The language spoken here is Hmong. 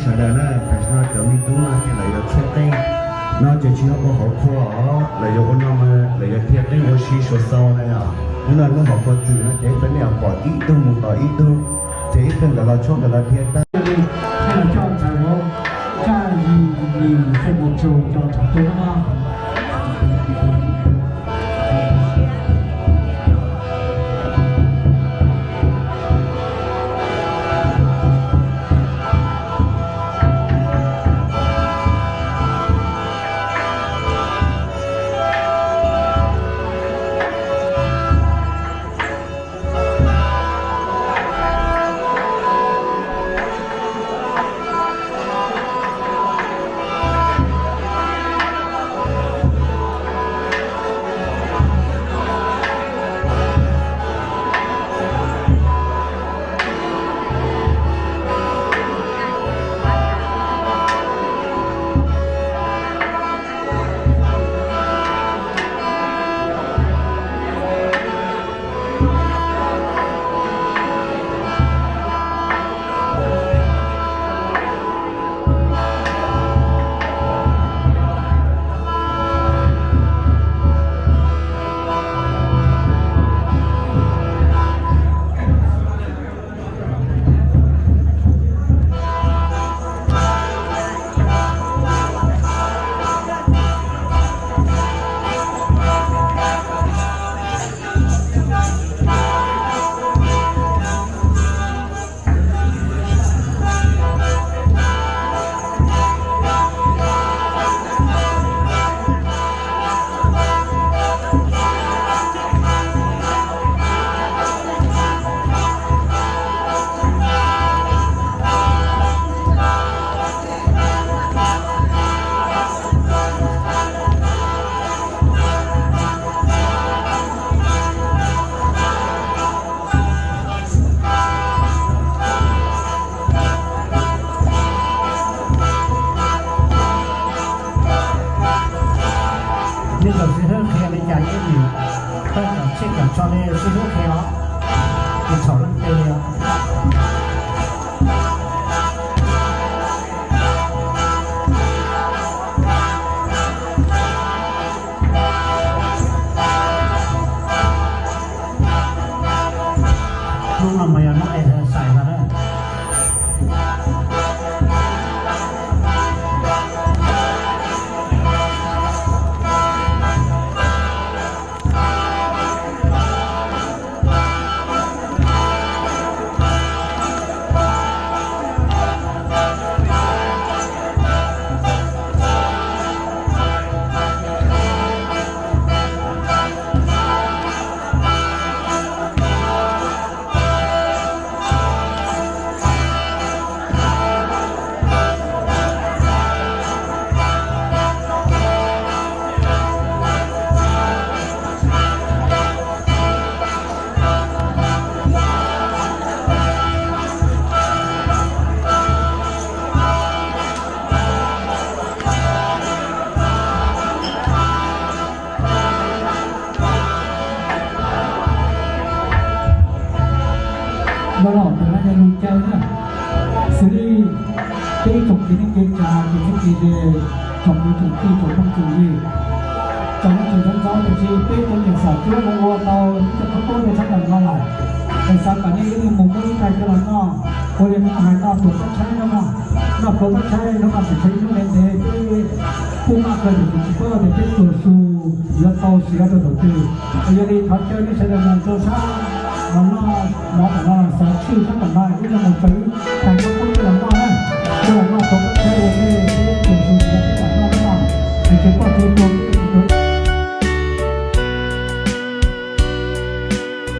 Ntawd na, tam sim no cov me tub no ces lawv yuav txhiaj qeej no ces tsis yog ua hauv qhua os, lawv yuav ua no mas lawv yuav thiaj qeej ua si suav xau na yom. Hnub no hnub hauv qhua twm no ces peb nej pom ib tug mus tom ib tug, ces ib tug nkawd los tshuab nkawd los dhia tag. Coj ntxhais hauv, caj yim yim xeem mus tsuag coj thaum tu no. Nej tau sib hlub qhia li cas ib nim, koj kom txhij kom tso li sib hlub qhia os, tsis txhaum leej twg li os. Hnub no mas yog hnub exercise no na. Los los ntawm no yog lus caw na, xws li peb ib tsoom kev neej kev tsav kev txuj kev ze, tsoom kwv tsoom tij tsoom phooj tsoom ywg, tsoom neej tsoom ntxhais, tiam sis peb cov niam xam cuab zoo ua tau ib co khaub poob rau sab nraum no lawm, es xav kom nej ib leeg mus muab ib tais coj los noj, ua li muab hais noj pluas pob tshaib no mog, noj pluas pob tshaib hnub no tsis tshaib hnub ntev ntev peb kuj maj kawg tus tsis paub tias peb tuag su yuav tau siav rau thaum twg. Yog li thov caw nej sawv daws mus rau sab no noj mov tom no, xav tshwj sab tom no ib leeg mus tso ib tais khaub poob coj los noj na, coj los noj pluas pob tshaib ua nej peb tuag su siav peb mam noj na, es tsis paub tsuv tuag peb